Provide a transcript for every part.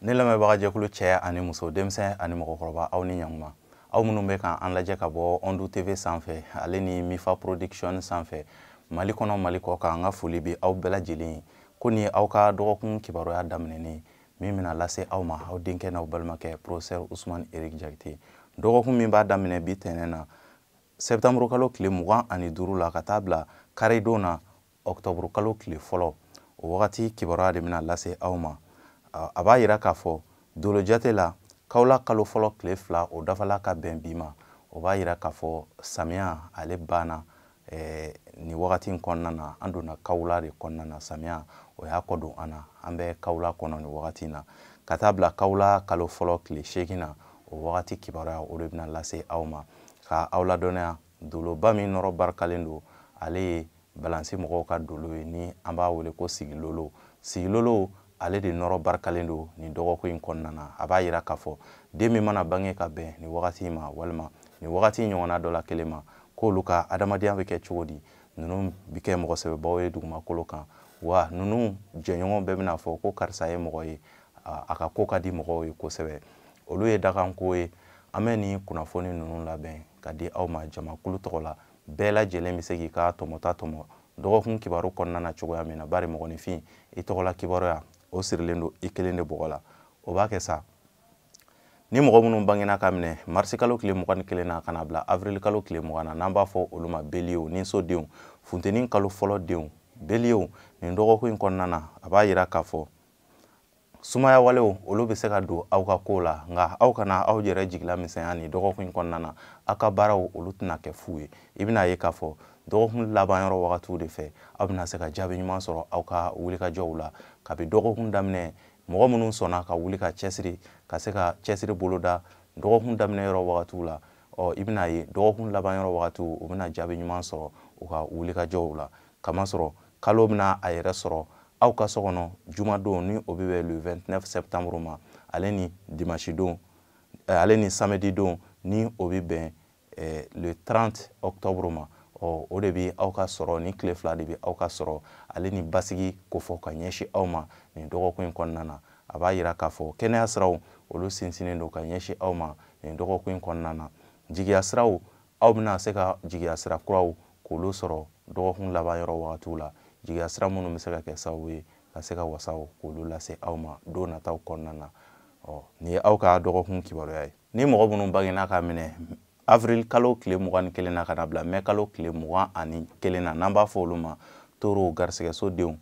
Ne lamɛnbagajɛkulu cɛ ani muso, denmisɛn ani mɔgɔkɔrɔba, aw ni ɲankuma. Aw minnu bɛ k'an lajɛ ka bɔ Ondu TV sanfɛ, ale ni Mifa Production sanfɛ, Mali kɔnɔ, Mali kɔ kan, an ka foli bɛ aw bɛɛ lajɛlen ye. Ko nin ye aw ka dɔgɔkun kibaruya daminɛnen min bɛna lase aw ma, aw denkɛ n'aw balimakɛ, professeur Usumani Eric Jakite. Dɔgɔkun min b'a daminɛ bi tɛnɛn na, septembre kalo tile 25 la, ka taa bila karidon na, octobre kalo tile 1, o wagati kibaruya de bɛna lase aw ma. A b'a yira k'a fɔ dolo jate la, kawula kalo fɔlɔ tile 2, o dafala ka bɛn bi ma. O b'a yira k'a fɔ samiya ale banna. Nin wagati in kɔnɔna na, an donna kawula de kɔnɔna na. Samiya o y'a kɔ don an na, an bɛ kawula kɔnɔ nin wagati in na, ka taa bila kawula kalo fɔlɔ tile 8 na. O wagati kibaruya, o de bɛna lase aw ma, ka aw ladɔnniya. Doloba min nɔrɔ barikalen don, ale ye balansi mɔgɔw ka dolo ye, ni an b'a wele ko sigilolo. Sigilolo, ale de nɔrɔ barikalen don nin dɔgɔkun in kɔnɔna na. A b'a yira k'a fɔ den min mana bange ka bɛn nin wagati in ma, walima nin wagati ɲɔgɔnna dɔ la kelen ma, k'olu ka adamadenya bɛ kɛ cogo di? Ninnu bɛ kɛ mɔgɔ sɛbɛbaw ye dugumakolo kan wa. Ninnu jɛɲɔgɔn bɛɛ bɛna fɔ ko karisa ye mɔgɔ ye, a ka ko ka di mɔgɔw ye kosɛbɛ. Olu ye dakanko ye. An bɛ nin kunnafoni ninnu labɛn ka di aw ma jamakulu tɔgɔ la. Bɛɛ lajɛlen bɛ se k'i ka tɔmɔta tɔmɔ dɔgɔkun kibaru kɔnɔna na cogoya min na, bari mɔgɔninfin, i tɔgɔla kibaruya, o sirilen don i kelen de bɔgɔ la. O b'a kɛ sa ni mɔgɔ minnu bangena ka minɛ marisi kalo tile 21 na ka na bila avril kalo tile 20 na, n'an b'a fɔ olu ma beliyew ni sodenw, funteni kalo fɔlɔ denw, beliyew, nin dɔgɔkun in kɔnɔna na, a b'a yira k'a fɔ sumaya walew, olu bɛ se ka don aw ka ko la. Nka aw kana aw yɛrɛ jigila misɛnya nin dɔgɔkun in kɔnɔna na. Aw ka baaraw, olu tɛna kɛ fu ye. I bɛna ye k'a fɔ dɔgɔkun laban yɔrɔ wagatiw de fɛ, aw bɛna se ka jaabi ɲuman sɔrɔ aw ka wulikajɔw la. Kabi dɔgɔkun daminɛ, mɔgɔ minnu sɔnna ka wuli ka cɛsiri, ka se ka cɛsiri boloda dɔgɔkun daminɛ yɔrɔ wagatiw la, ɔ i bɛna ye dɔgɔkun laban yɔrɔ wagatiw, u bɛna jaabi ɲuman sɔrɔ u ka wulikajɔw la. Kamasɔrɔ kalo bɛna a yɛrɛ sɔrɔ aw ka so kɔnɔ jumadon, ni o bɛ bɛn le 29 septembre ma, ale ni dimanche don, ale ni samedi don, ni o bɛ bɛn le 30 octobre ma. Ɔ o de bɛ aw ka sɔrɔ, ni tile 2 de bɛ aw ka sɔrɔ ale ni basigi kofɔ ka ɲɛsin aw ma nin dɔgɔkun in kɔnɔna na. A b'a yira k'a fɔ kɛnɛya siraw, olu sinsinnen don ka ɲɛsin aw ma nin dɔgɔkun in kɔnɔna na. Jigiya siraw, aw bɛna se ka jigiya sira kuraw k'olu sɔrɔ dɔgɔkun laban yɔrɔ wagatiw la, jigiya sira minnu bɛ se ka kɛ sababu ye ka se ka wasaw k'olu lase aw ma don nataw kɔnɔna na. Ɔ nin ye aw ka dɔgɔkun kibaruya ye. Ni mɔgɔ minnu bangena ka minɛ avril kalo tile 21 na ka na bila mɛ kalo tile 21 na, n'an b'a fɔ olu ma toro, garisɛgɛso denw,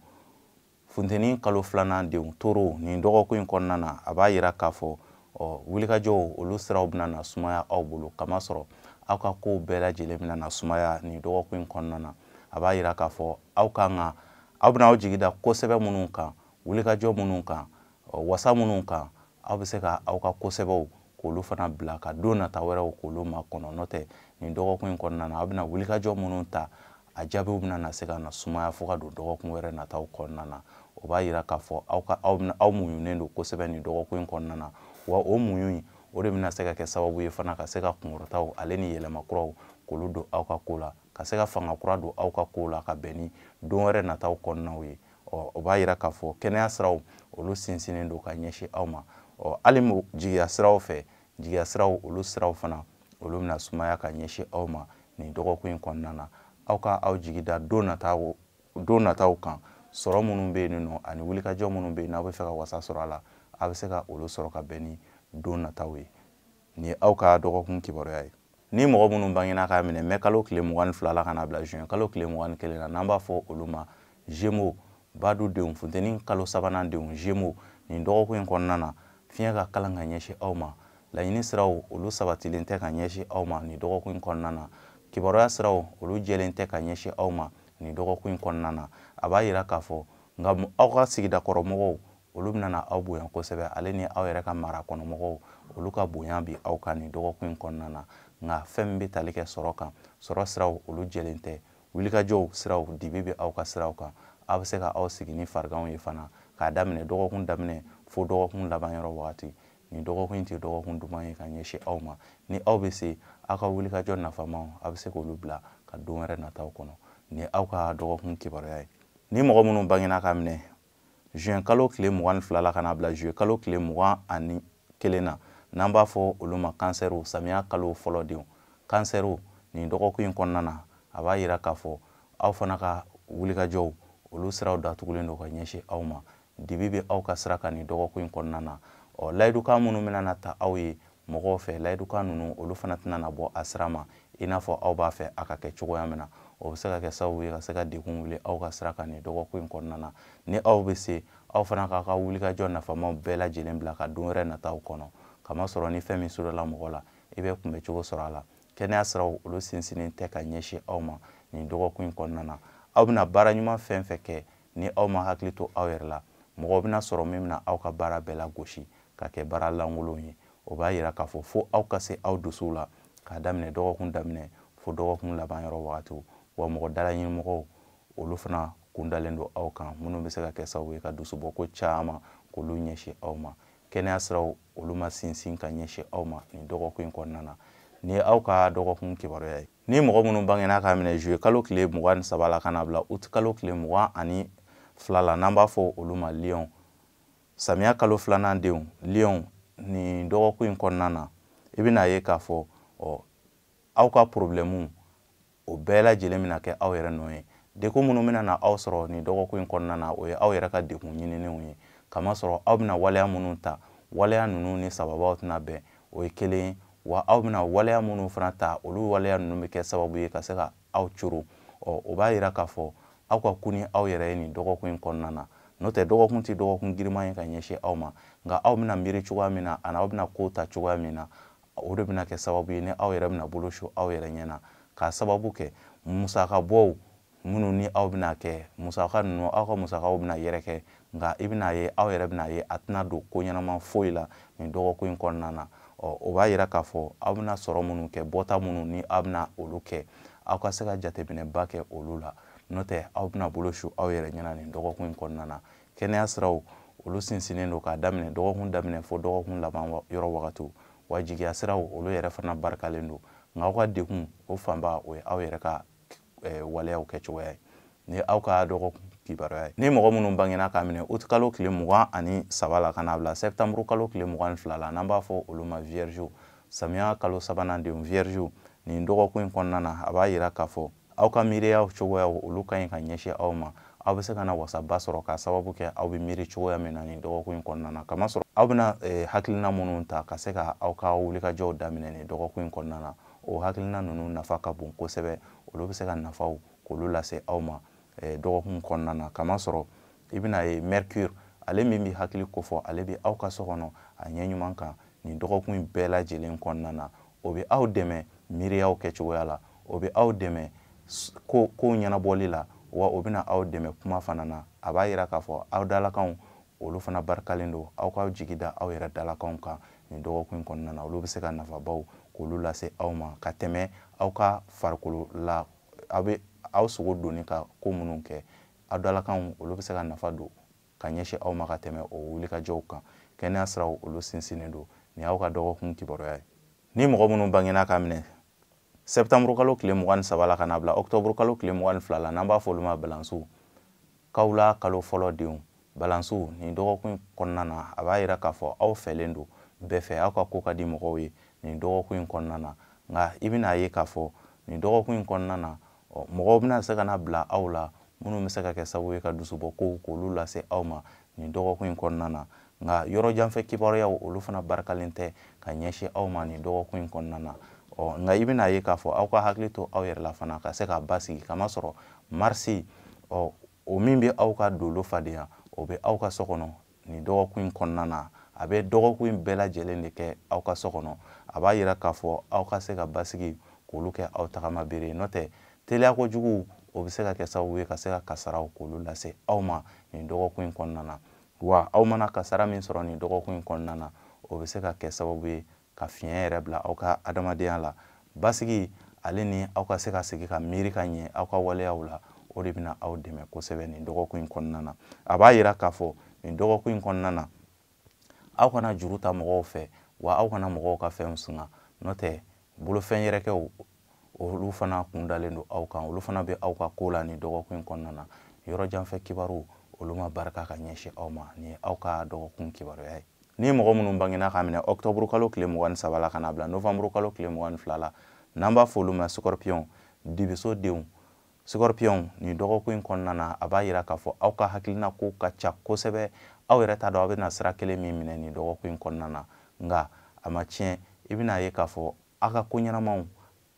funteni kalo 2nan denw, toro, nin dɔgɔkun in kɔnɔna na, a b'a yira k'a fɔ ɔ wulikajɔw, olu siraw bɛna na sumaya aw bolo, kamasɔrɔ aw ka kow bɛɛ lajɛlen bɛna na sumaya nin dɔgɔkun in kɔnɔna na. A b'a yira k'a fɔ aw kan ka aw bɛna aw jigi da kosɛbɛ minnu kan, wulikajɔ minnu kan, wasa minnu kan, aw bɛ se ka aw ka kosɛbɛw k'olu fana bila ka don nata wɛrɛw k'olu makɔnɔ. N'o tɛ, nin dɔgɔkun in kɔnɔna na, aw bɛna wulikajɔ minnu ta, a jaabiw bɛna na se ka na sumaya fo ka don dɔgɔkun wɛrɛ nataw kɔnɔna na. O b'a yira k'a fɔ aw ka aw bɛna aw muɲunen don kosɛbɛ nin dɔgɔkun in kɔnɔna na. Wa o muɲu in, o de bɛna se ka kɛ sababu ye fana ka se ka kunkɔrɔtaw ale ni yɛlɛma kuraw k'olu don aw ka ko la, ka se ka fanga kura don aw ka ko la ka bɛn ni don wɛrɛ nataw kɔnɔnaw ye. Ɔ o b'a yira k'a fɔ kɛnɛya siraw, olu sinsinnen don ka ɲɛsin aw ma. Ɔ hali jigiya siraw fɛ, jigiya siraw, olu siraw fana, olu bɛna sumaya ka ɲɛsin aw ma nin dɔgɔkun in kɔnɔna na. Aw ka aw jigi da don nataw kan. Sɔrɔ minnu bɛ yen nɔ ani wulikajɔ minnu bɛ yen, n'aw bɛ fɛ ka wasa sɔrɔ a la, aw bɛ se ka olu sɔrɔ ka bɛn ni don nataw ye. Nin ye aw ka dɔgɔkun kibaruya ye. Ni mɔgɔ minnu bangena k'a minɛ mɛ kalo tile 22 la ka na bila juin kalo tile 21 na, n'an b'a fɔ olu ma Gémeaux, badu denw, funteni kalo 3nan denw, Gémeaux, nin dɔgɔkun in kɔnɔna na, fiɲɛ ka kalan ka ɲɛsin aw ma. Laɲini siraw, olu sabatilen tɛ ka ɲɛsin aw ma nin dɔgɔkun in kɔnɔna na. Kibaruya siraw, olu jɛlen tɛ ka ɲɛsin aw ma nin dɔgɔkun in kɔnɔna na. A b'a yira k'a fɔ nka aw ka sigidakɔrɔ mɔgɔw, olu bɛna na aw bonya kosɛbɛ, ale ni aw yɛrɛ ka mara kɔnɔmɔgɔw, olu ka bonya bi aw kan nin dɔgɔkun in kɔnɔna na. Nka fɛn min bɛ tali kɛ sɔrɔ kan, sɔrɔ siraw, olu jɛlen tɛ. Wulikajɔw siraw, dibi bɛ aw ka siraw kan. Aw bɛ se ka aw sigi ni fariganw ye fana, k'a daminɛ dɔgɔkun daminɛ fo dɔgɔkun laban yɔrɔ wagati. Nin dɔgɔkun in tɛ dɔgɔkun duman ye ka ɲɛsin aw ma. Ni aw bɛ se aw ka wulikajɔ nafamaw, aw bɛ se k'olu bila ka don wɛrɛ nataw kɔnɔ. Nin ye aw ka dɔgɔkun kibaruya ye. Ni mɔgɔ minnu bangena ka minɛ Juin kalo tile 22 la ka n'a bila juillet kalo tile 21 na, n'an b'a fɔ olu ma kansɛriw, samiya kalo fɔlɔ denw. Kansɛriw nin dɔgɔkun in kɔnɔna na, a b'a yira k'a fɔ aw fana ka wulikajɔw olu siraw datugulen don ka ɲɛsin aw ma. Dibi bɛ aw ka sira kan nin dɔgɔkun in kɔnɔna na. Ɔ layidukan minnu bɛna na ta aw ye mɔgɔw fɛ, layidukan ninnu olu fana tɛna na bɔ a sira ma i n'a fɔ aw b'a fɛ a ka kɛ cogoya min na. O bɛ se ka kɛ sababu ye ka se ka degun wuli aw ka sira kan nin dɔgɔkun in kɔnɔna na. Ni aw bɛ se, aw fana k'aw ka wulikajɔ nafamaw bɛɛ lajɛlen bila ka don wɛrɛ nataw kɔnɔ, kamasɔrɔ ni fɛn min sudala mɔgɔ la, i bɛ kunbɛcogo sɔrɔ a la. Kɛnɛya siraw olu sinsinnen tɛ ka ɲɛsin aw ma nin dɔgɔkun in kɔnɔna na. Aw bɛna baara ɲuman fɛn fɛn kɛ, ni aw ma hakili to aw yɛrɛ la, mɔgɔ bɛna sɔrɔ min bɛna aw ka baara bɛɛ lagosi ka kɛ baara lankolon ye. O b'a yira k'a fɔ fo aw ka se aw dusuw la k'a daminɛ dɔgɔkun daminɛ fo dɔgɔkun laban yɔrɔ wagatiw. Wa mɔgɔ dalaɲinimɔgɔw olu fana kun dalen don aw kan, minnu bɛ se ka kɛ sababu ye ka dusubɔko caman k'olu ɲɛsin aw ma. Kɛnɛya siraw olu ma sinsin ka ɲɛsin aw ma nin dɔgɔkun in kɔnɔna na. Nin ye aw ka dɔgɔkun kibaruya ye. Ni mɔgɔ minnu bangena k'a minɛ juillet kalo tile 23 la ka n'a bila août kalo tile 22 la, n'an b'a fɔ olu ma lion, samiya kalo filanan denw lion, nin dɔgɔkun in kɔnɔna na, i bɛna ye k'a fɔ ɔ aw ka problɛmu o bɛɛ lajɛlen bɛna kɛ aw yɛrɛ nɔ ye. Degun minnu bɛna na aw sɔrɔ nin dɔgɔkun in kɔnɔna na, o ye aw yɛrɛ ka degun ɲininenw ye, kamasɔrɔ aw bɛna waleya minnu ta, waleya ninnu ni sababaw tɛna bɛn, o ye kelen ye. Wa aw bɛna waleya minnu fana ta, olu waleya ninnu bɛ kɛ sababu ye ka se ka aw coro. Ɔ o b'a yira k'a fɔ aw ka kun ni aw yɛrɛ ye nin dɔgɔkun in kɔnɔna na. N'o tɛ dɔgɔkun tɛ dɔgɔkun girinman ye ka ɲɛsin aw ma, nka aw bɛna miiri cogoya min na ani aw bɛna kow ta cogoya min na, o de bɛna kɛ sababu ye ni aw yɛrɛ bɛna bolo su aw yɛrɛ ɲɛ na, k'a sababu kɛ musakabɔw minnu ni aw bɛna kɛ, musaka ninnu aw ka musakaw bɛna yɛrɛkɛ, nka i bɛna ye aw yɛrɛ bɛna ye a tɛna don ko ɲɛnama foyi la nin dɔgɔkun in kɔnɔna na. Ɔ o b'a yira k'a fɔ aw bɛna sɔrɔ minnu kɛ, bɔta minnu ni aw bɛna olu kɛ, aw ka se ka jateminɛba kɛ olu la, n'o tɛ aw bɛna bolo su aw yɛrɛ ɲɛna nin dɔgɔkun in kɔnɔna na. Kɛnɛya siraw olu sinsinnen don k'a daminɛ dɔgɔkun daminɛ fo dɔgɔkun laban yɔrɔ wagatiw. Wa jigiya siraw olu yɛrɛ fana barikalen don, nka aw ka degun o fanba o ye aw yɛrɛ ka waleyaw kɛcogoya ye. Ni aw ka dɔgɔkun kibaruya ye. Ni mɔgɔ minnu bangena k'a minɛ août kalo tile 23 la ka n'a bila septembre kalo tile 22 la, n'an b'a fɔ olu ma vierge, samiya kalo sabanan denw vierge, nin dɔgɔkun in kɔnɔna na, a b'a yira k'a fɔ aw ka miiriyaw cogoyaw olu ka ɲi ka ɲɛsin aw ma. Aw bɛ se ka na wasaba sɔrɔ k'a sababu kɛ aw bɛ miiri cogoya min na nin dɔgɔkun in kɔnɔna na, kamasɔrɔ aw bɛna hakilina minnu ta ka se ka aw ka wulikajɔw daminɛ nin dɔgɔkun in kɔnɔna na, o hakilina ninnu nafa ka bon kosɛbɛ. Olu bɛ se ka nafaw k'olu lase aw ma dɔgɔkun kɔnɔna na, kamasɔrɔ i bɛna ye Mercure ale min bɛ hakili kofɔ, ale bɛ aw ka so kɔnɔ a ɲɛ ɲuman kan nin dɔgɔkun in bɛɛ lajɛlen kɔnɔna na. O bɛ aw dɛmɛ miiriyaw kɛcogoya la, o bɛ aw dɛmɛ kow ɲɛnabɔli la, wa o bɛna aw dɛmɛ kuma fana na. A b'a yira k'a fɔ aw dalakanw olu fana barikalen don, aw k'aw jigi da aw yɛrɛ dalakanw kan nin dɔgɔkun in kɔnɔna na. Olu bɛ se ka nafabaw k'olu lase aw ma ka tɛmɛ aw ka farikolo la, aw bɛ aw sogo donni ka ko minnu kɛ, aw dalakanw olu bɛ se ka nafa don ka ɲɛsin aw ma ka tɛmɛ o wulikajɔw kan. Kɛnɛya siraw olu sinsinnen don. Nin y'aw ka dɔgɔkun kibaruya ye. Ni mɔgɔ minnu bangena k'a minɛ septembre kalo tile 23 la ka n'a bila octobre kalo tile 22 la, n'an b'a fɔ olu ma balansiw, kawula kalo fɔlɔ denw balansiw, nin dɔgɔkun in kɔnɔna na, a b'a yira k'a fɔ aw fɛlen don bɛɛ fɛ, aw ka ko ka di mɔgɔw ye nin dɔgɔkun in kɔnɔna na. Nka i bɛna ye k'a fɔ nin dɔgɔkun in kɔnɔna na, mɔgɔw bɛna se ka na bila aw la minnu bɛ se ka kɛ sababu ye ka dusubɔ kow k'olu lase aw ma nin dɔgɔkun in kɔnɔna na. Nka yɔrɔ janfɛ kibaruyaw olu fana barikalen tɛ ka ɲɛsin aw ma nin dɔgɔkun in kɔnɔna na. Ɔ nka i bɛna ye k'a fɔ aw ka hakili to aw yɛrɛ la fana ka se k'a basigi, kamasɔrɔ marisi ɔ o min bɛ aw ka dolo fadenya, o bɛ aw ka so kɔnɔ nin dɔgɔkun in kɔnɔna na. A bɛ dɔgɔkun in bɛɛ lajɛlen de kɛ aw ka so kɔnɔ. A b'a yira k'a fɔ aw ka se ka basigi k'olu kɛ aw tagama bere ye, n'o tɛ teliya kojugu o bɛ se ka kɛ sababu ye ka se ka kasaraw k'olu lase aw ma nin dɔgɔkun in kɔnɔna na. Wa aw mana kasara min sɔrɔ nin dɔgɔkun in kɔnɔna na, o bɛ se ka kɛ sababu ye ka fiɲɛ yɛrɛ bila aw ka adamadenya la. Basigi ale ni aw ka se ka sigi ka miiri ka ɲɛ aw ka waleyaw la, o de bɛna aw dɛmɛ kosɛbɛ nin dɔgɔkun in kɔnɔna na. A b'a yira k'a fɔ nin dɔgɔkun in kɔnɔna na, aw kana juru ta mɔgɔw fɛ, wa aw kana mɔgɔw ka fɛnw singa, n'o tɛ bolofɛn yɛrɛkɛw olu fana kun dalen don aw kan, olu fana bɛ aw ka ko la nin dɔgɔkun in kɔnɔna na. Yɔrɔ janfɛ kibaru olu ma barika ka ɲɛsin aw ma. Nin ye aw ka dɔgɔkun kibaruya ye. Ni mɔgɔ minnu bangena k'a minɛ octobre kalo tile 23 la ka na bila novembre kalo tile 22 la, n'an b'a fɔ olu ma scorpion, dibiso denw. Scorpion, nin dɔgɔkun in kɔnɔna na, a b'a yira k'a fɔ aw ka hakilina ko ka ca kosɛbɛ. Aw yɛrɛ t'a dɔn aw bɛna sira kelen min minɛ nin dɔgɔkun in kɔnɔna na, nka a ma tiɲɛ, i bɛna ye k'a fɔ aw ka ko ɲɛnamaw,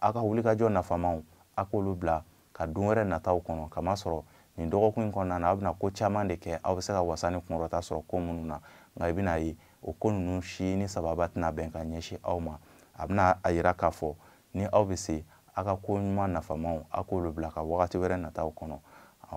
aw ka wulikajɔ nafamaw, aw k'olu bila ka don wɛrɛ nataw kɔnɔ, kamasɔrɔ nin dɔgɔkun in kɔnɔna na, aw bɛna ko caman de kɛ, aw bɛ se ka wasa ni kunkɔrɔta sɔrɔ ko minnu na, nka i bɛna ye o ko ninnu si ni sababa tɛna bɛn ka ɲɛsin aw ma. A bɛna a yira k'a fɔ ni aw bɛ se aw ka ko ɲuman nafamaw, aw k'olu bila ka wagati wɛrɛ nataw kɔnɔ.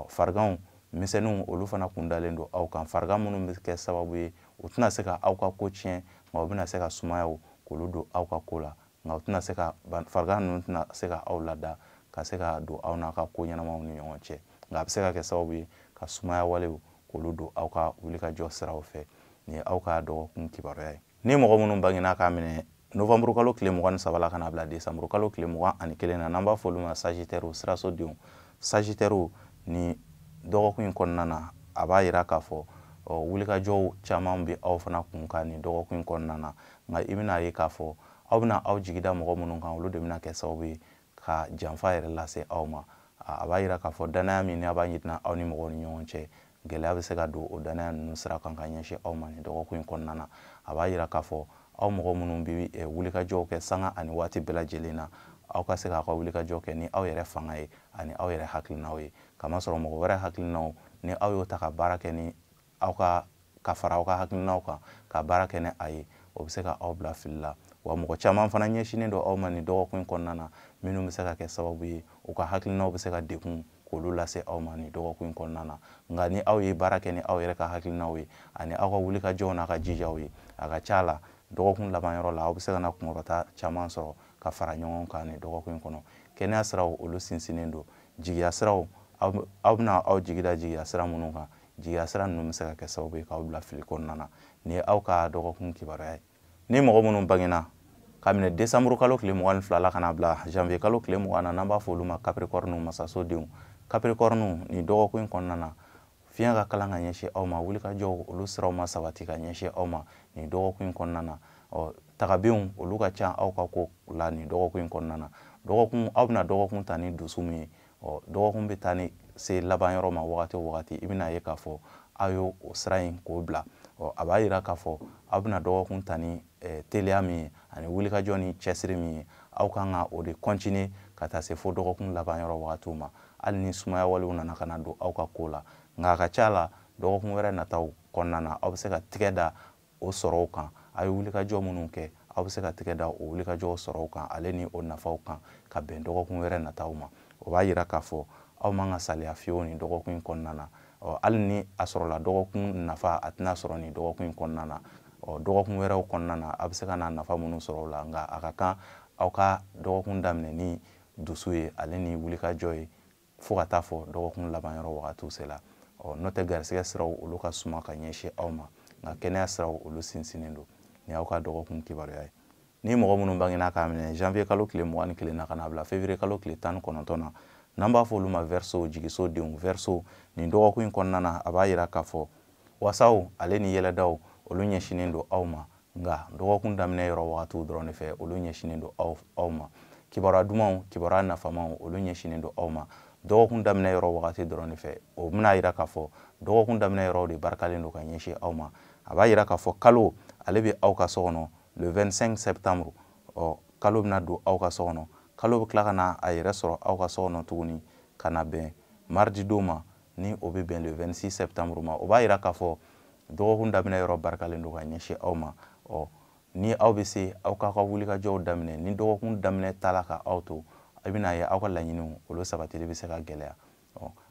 Fariganw misɛnninw, olu fana kun dalen don aw kan, farigan minnu bɛ kɛ sababu ye u tɛna se ka aw ka ko tiɲɛ, nka u bɛna se ka sumayaw k'olu don aw ka ko la, nka u tɛna se ka farigan ninnu tɛna se ka aw lada ka se ka don aw n'a ka ko ɲɛnamaw ni ɲɔgɔn cɛ, nka a bɛ se ka kɛ sababu ye ka sumaya walew k'olu don aw ka wulikajɔ siraw fɛ. Nin ye aw ka dɔgɔkun kibaruya ye. Ni mɔgɔ minnu bangena k'a minɛ novembre kalo tile 23 la ka na bila décembre kalo tile 21 na, n'an b'a fɔ olu ma sagittaire, siraso denw. Sagittaire, ni dɔgɔkun in kɔnɔna na, a b'a yira k'a fɔ wulikajɔw caman bɛ aw fana kun kan nin dɔgɔkun in kɔnɔna na, nka i bɛna ye k'a fɔ aw bɛna aw jigi da mɔgɔ minnu kan, olu de bɛna kɛ sababu ye ka janfa yɛrɛ lase aw ma. A b'a yira k'a fɔ danaya min n'a b'a ɲinina aw ni mɔgɔw ni ɲɔgɔn cɛ, gɛlɛya bɛ se ka don o danaya ninnu sira kan ka ɲɛsin aw ma nin dɔgɔkun in kɔnɔna na. A b'a yira k'a fɔ aw mɔgɔ minnu bɛ wulikajɔw kɛ sanga ani waati bɛɛ lajɛlen na, aw ka se k'aw ka wulikajɔ kɛ ni aw yɛrɛ fanga ye ani aw yɛrɛ hakilinaw ye, kamasɔrɔ mɔgɔ wɛrɛ hakilinaw ni aw y'o ta ka baara kɛ ni aw ka fara aw ka hakilinaw kan ka baara kɛ ni a ye, o bɛ se ka aw bila fili la. Wa mɔgɔ caman fana ɲɛsinnen don aw ma nin dɔgɔkun in kɔnɔna na, minnu bɛ se ka kɛ sababu ye u ka hakilinaw bɛ se ka degun k'olu lase aw ma nin dɔgɔkun in kɔnɔna na. Nka ni aw ye baara kɛ ni aw yɛrɛ ka hakilinaw ye ani aw ka wulikajɔw n'a ka jijaw ye, a ka ca la dɔgɔkun laban yɔrɔ la, aw bɛ se ka na kunkɔrɔta caman sɔrɔ ka fara ɲɔgɔn kan nin dɔgɔkun in kɔnɔ. Kɛnɛya siraw olu sinsinnen don, jigiya siraw aw bɛna aw jigi da jigiya sira minnu kan, jigiya sira ninnu bɛ se ka kɛ sababu ye k'aw bila fili kɔnɔna na. Nin ye aw ka dɔgɔkun kibaruya ye. Ni mɔgɔ minnu bangena ka minɛ décembre kalo tile 22 la ka na bila janvier kalo tile 20 na, n'an b'a fɔ olu ma capricorne, masaso denw. Capricorne, nin dɔgɔkun in kɔnɔna na, fiɲɛ ka kalan ka ɲɛsin aw ma, wulikajɔw olu siraw ma sabati ka ɲɛsin aw ma nin dɔgɔkun in kɔnɔna na. Tagabenw olu ka ca aw ka ko la nin dɔgɔkun in kɔnɔna na. Dɔgɔkun aw bɛna dɔgɔkun ta ni dusu min ye, dɔgɔkun bɛ taa ni se laban yɔrɔ ma wagati o wagati, i bɛna ye k'a fɔ aw y'o sira in k'o bila. A b'a yira k'a fɔ aw bɛna dɔgɔkun ta ni teliya min ye ani wulikajɔ ni cɛsiri min ye, aw kan ka o de continuer ka taa se fo dɔgɔkun laban yɔrɔ wagatiw ma, hali ni sumaya walew nana ka na don aw ka ko la. Nka a ka ca la dɔgɔkun wɛrɛ nataw kɔnɔna na, aw bɛ se ka tigɛ da o sɔrɔw kan. Aw ye wulikajɔ minnu kɛ, aw bɛ se ka tigɛ da o wulikajɔw sɔrɔw kan ale ni o nafaw kan ka bɛn dɔgɔkun wɛrɛ nataw ma. O b'a yira k'a fɔ aw man ka saliya fiyewu nin dɔgɔkun in kɔnɔna na. Hali ni a sɔrɔla dɔgɔkun nafa, a tɛna sɔrɔ nin dɔgɔkun in kɔnɔna na. Dɔgɔkun wɛrɛw kɔnɔna na, a bɛ se ka na nafa minnu sɔrɔ o la, nka a ka kan aw ka dɔgɔkun daminɛ ni dusu ye ale ni wulikajɔ ye fo ka taa fɔ dɔgɔkun laban yɔrɔ wagatiw sela. N'o tɛ garisɛgɛ siraw olu ka suma ka ɲɛsin aw ma, nka kɛnɛya siraw olu sinsinnen don. Nin y'aw ka dɔgɔkun kibaruya ye. Ni mɔgɔ minnu bangena k'a minɛ janvier kalo tile 21 na ka na bila février kalo tile 19 na, n'an b'a fɔ olu ma Verseau, jigiso denw. Verseau, nin dɔgɔkun in kɔnɔna na, a b'a yira k'a fɔ wasaw ale ni yɛlɛdaw olu ɲɛsinnen don aw ma, nka dɔgɔkun daminɛ yɔrɔ wagatiw dɔrɔn de fɛ olu ɲɛsinnen don aw ma. Kibaruya dumanw, kibaruya nafamaw olu ɲɛsinnen don aw ma dɔgɔkun daminɛ yɔrɔ wagati dɔrɔn de fɛ. O bɛna yira k'a fɔ dɔgɔkun daminɛ yɔrɔw de barikalen don ka ɲɛsin aw ma. A b'a yira k'a fɔ kalo ale bɛ aw ka so kɔnɔ le 25 septembre. Kalo bɛna don aw ka so kɔnɔ, kalo bɛ tila ka na a yɛrɛ sɔrɔ aw ka so kɔnɔ tuguni ka na bɛn mardi don ma, ni o bɛ bɛn le 26 septembre ma. O b'a yira k'a fɔ dɔgɔkun daminɛ yɔrɔ barikalen don ka ɲɛsin aw ma. Ni aw bɛ se aw k'aw ka wulikajɔw daminɛ, ni dɔgɔkun daminɛ taala ka aw to, i bɛna ye aw ka laɲiniw olu sabatili bɛ se ka gɛlɛya.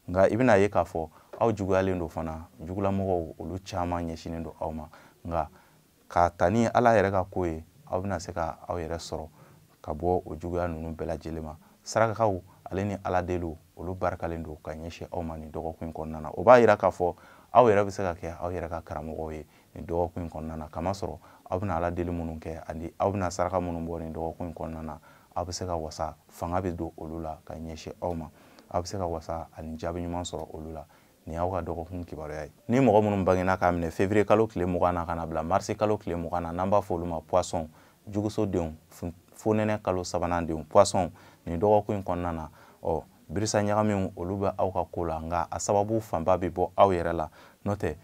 Nka i bɛna ye k'a fɔ aw juguyalen don fana, jugulamɔgɔw olu caman ɲɛsinnen don aw ma, nka k'a ta ni Ala yɛrɛ ka ko ye, aw bɛna se ka aw yɛrɛ sɔrɔ ka bɔ o juguya ninnu bɛɛ lajɛlen ma. Sarakaw ale ni Ala deliw olu barikalen don ka ɲɛsin aw ma nin dɔgɔkun in kɔnɔna na. O b'a yira k'a fɔ aw yɛrɛ bɛ se ka kɛ aw yɛrɛ ka karamɔgɔw ye nin dɔgɔkun in kɔnɔna na, kamasɔrɔ aw bɛna Ala deli minnu kɛ ani aw bɛna saraka minnu bɔ nin dɔgɔkun in kɔnɔna na, aw bɛ se ka wasa, fanga bɛ don olu la ka ɲɛsin aw ma, aw bɛ se ka wasa ani jaabi ɲuman sɔrɔ olu la. Nin y'aw ka dɔgɔkun kibaruya ye. Ni mɔgɔ minnu bangena k'a minɛ février kalo tile 20 na ka na bila mars kalo tile 20 na, n'an b'a fɔ olu ma poisson, jugusodenw, fonɛnɛ kalo sabanan denw, poisson, nin dɔgɔkun in kɔnɔna na, ɔ birisa ɲagamiw olu bɛ aw ka ko la, nka a sababu fanba bɛ bɔ aw yɛrɛ la. N'o tɛ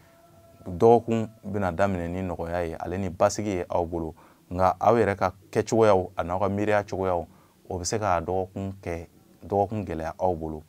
dɔgɔkun bɛna daminɛ ni nɔgɔya ye ale ni basigi ye aw bolo, nka aw yɛrɛ ka kɛcogoyaw a n'aw ka miiriya cogoyaw o bɛ se ka dɔgɔkun kɛ dɔgɔkun gɛlɛya aw bolo.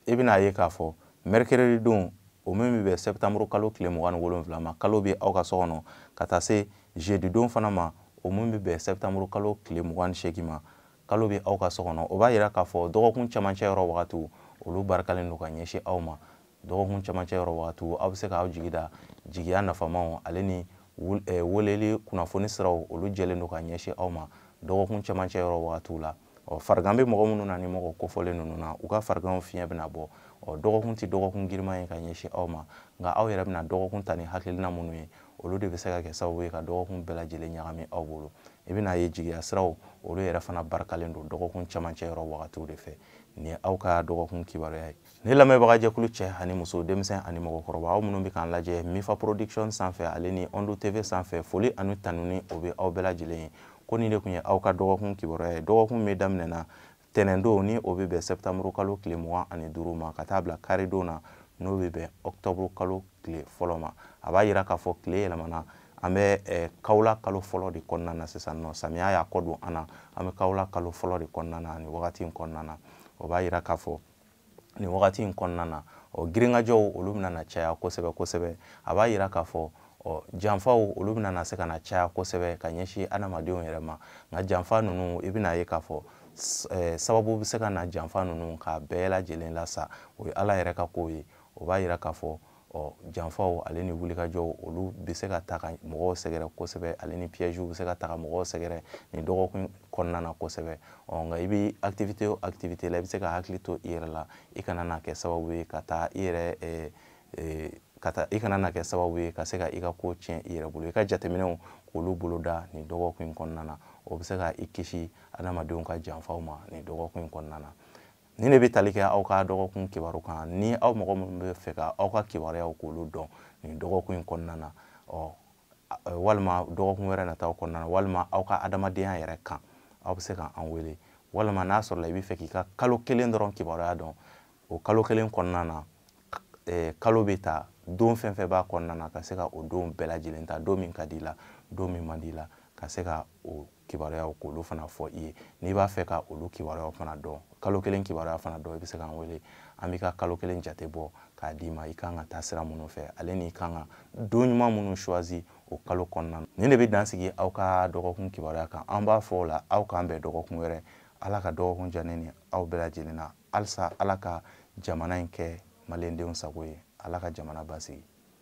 I bɛna ye k'a fɔ mercredi don, o min bɛ bɛn septembre kalo tile 27 ma, kalo bɛ aw ka so kɔnɔ, ka taa se jeudi don fana ma, o min bɛ bɛn septembre kalo tile 28 ma, kalo bɛ aw ka so kɔnɔ. O b'a yira k'a fɔ dɔgɔkun cɛmancɛ yɔrɔ wagatiw olu barikalen don ka ɲɛsin aw ma. Dɔgɔkun cɛmancɛ yɔrɔ wagatiw aw bɛ se k'aw jigi da jigiya nafamaw ale ni weleli kunnafoni siraw olu jɛlen don ka ɲɛsin aw ma dɔgɔkun cɛmancɛ yɔrɔ wagatiw la. Ɔ farigan bɛ mɔgɔ minnu na ni mɔgɔ kofɔlen ninnu na, u ka fariganw fiɲɛ bɛna bɔ. Ɔ dɔgɔkun tɛ dɔgɔkun girinman ye ka ɲɛsin aw ma, nka aw yɛrɛ bɛna dɔgɔkun ta ni hakilina minnu ye, olu de bɛ se ka kɛ sababu ye ka dɔgɔkun bɛɛ lajɛlen ɲagami aw bolo. I bɛna ye jigiya siraw olu yɛrɛ fana barikalen don dɔgɔkun cɛmancɛ yɔrɔ wagatiw de fɛ. Nin ye aw ka dɔgɔkun kibaruya ye. Ne lamɛnbagajɛkulu cɛ ani muso, denmisɛn ani mɔgɔkɔrɔba, aw minnu bɛ k'an lajɛ Mifa Production sanfɛ ale ni Ondu TV sanfɛ, foli ani tanuni o bɛ aw bɛɛ lajɛlen ye. Ko nin de tun ye aw ka dɔgɔkun kibaruya ye. Dɔgɔkun min daminɛna tɛnɛndon ni o bɛ bɛn septembre kalo tile 25 ma, ka taa bila karidon na n'o bɛ bɛn octobre kalo tile fɔlɔ ma. A b'a yira k'a fɔ tile yɛlɛmana, an bɛ kawula kalo fɔlɔ de kɔnɔna na sisan nɔ. Samiya y'a kɔ don an na, an bɛ kawula kalo fɔlɔ de kɔnɔna na nin wagati in kɔnɔna na. O b'a yira k'a fɔ nin wagati in kɔnɔna na, ɔ girinkajɔw olu bɛna na caya kosɛbɛ kosɛbɛ. A b'a yira k'a fɔ ɔ janfaw olu bɛna na se ka na caya kosɛbɛ ka ɲɛsin adamadenw yɛrɛ ma. Nka janfa ninnu, i bɛna ye k'a fɔ sababu bɛ se ka na janfa ninnu k'a bɛɛ lajɛlen lasa, o ye Ala yɛrɛ ka kow ye. O b'a yira k'a fɔ ɔ janfaw ale ni wulikajɔw olu bɛ se ka ta ka mɔgɔw sɛgɛrɛ kosɛbɛ, ale ni pièges bɛ se ka ta ka mɔgɔw sɛgɛrɛ nin dɔgɔkun kɔnɔna na kosɛbɛ. Ɔ nka i bɛ activité o activité la, i bɛ se ka hakili to i yɛrɛ la, i kana na kɛ sababu ye ka taa i yɛrɛ ka taa i kana na kɛ sababu ye ka se ka i ka ko tiɲɛ i yɛrɛ bolo. I ka jateminɛw k'olu boloda nin dɔgɔkun in kɔnɔna na, o bɛ se ka i kisi adamadenw ka janfaw ma nin dɔgɔkun in kɔnɔna na. Nin de bɛ tali kɛ aw ka dɔgɔkun kibaru kan. Ni aw mɔgɔ minnu bɛ fɛ ka aw ka kibaruyaw k'olu dɔn nin dɔgɔkun in kɔnɔna na, ɔ walima dɔgɔkun wɛrɛ nataw kɔnɔna na, walima aw ka adamadenya yɛrɛ kan, aw bɛ se ka an wele. Walima n'a sɔrɔla i bɛ fɛ k'i ka kalo kelen dɔrɔn kibaruya dɔn, o kalo kelen kɔnɔna na, kalo bɛ ta don fɛn fɛn b'a kɔnɔna na, ka se ka o don bɛɛ lajɛlen ta, don min ka di i la, don min man di i la, ka se ka o kibaruyaw k'olu fana fɔ i ye. N'i b'a fɛ ka olu kibaruyaw fana dɔn, kalo kelen kibaruya fana dɔn, i bɛ se k'an wele, an b'i ka kalo kelen jate bɔ k'a d'i ma, i kan ka taa sira minnu fɛ, ale n'i kan ka don ɲuman minnu choisi o kalo kɔnɔna na. Nin de bɛ dan sigi aw ka dɔgɔkun kibaruya kan. An b'a fɔ o la aw k'an bɛn dɔgɔkun wɛrɛ. Ala ka dɔgɔkun diya ne ni aw bɛɛ lajɛlen na. Halisa Ala ka jamana in kɛ maliyɛndenw sago ye. Ala ka jamana basigi.